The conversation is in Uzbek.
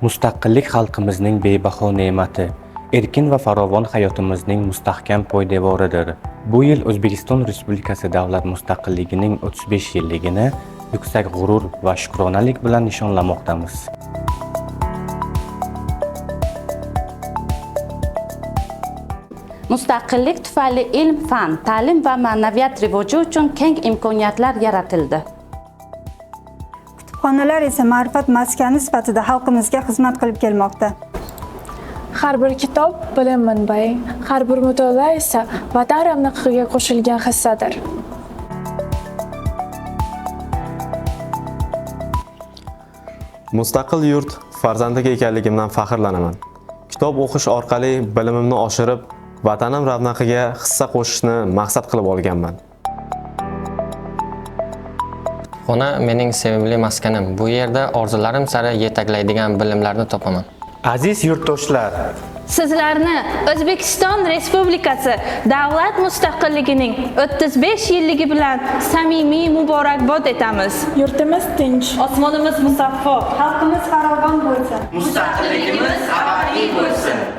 Mustaqillik xalqimizning bebaho ne'mati, erkin va farovon hayotimizning mustahkam poydevoridir. Bu yil O'zbekiston Respublikasi davlat mustaqilligining 35 yilligini yuksak g'urur va shukronalik bilan nishonlamoqdamiz. Mustaqillik tufayli ilm, fan, ta'lim va ma'naviyat rivoji uchun keng imkoniyatlar yaratildi. Kutubxonalar esa ma'rifat maskani sifatida xalqimizga xizmat qilib kelmoqda. Har bir kitob bilim manbai, har bir mutolaa esa vatan ravnaqiga qo'shilgan hissadir. Mustaqil yurt farzandiga ekanligimdan faxrlanaman. Kitob o'qish orqali bilimimni oshirib, vatanim ravnaqiga hissa qo'shishni maqsad qilib olganman. Kutubxona mening sevimli maskanim. Bu yerda orzularim sari yetaklaydigan bilimlarni topaman. Aziz yurtdoshlar, Sizlarni O'zbekiston Respublikasi davlat mustaqilligining 35 yilligi bilan samimiy muborakbod etamiz. Yurtimiz tinch, Osmonimiz musaffo, Xalqimiz farovon bo'lsin. Mustaqilligimiz abadiy bo'lsin.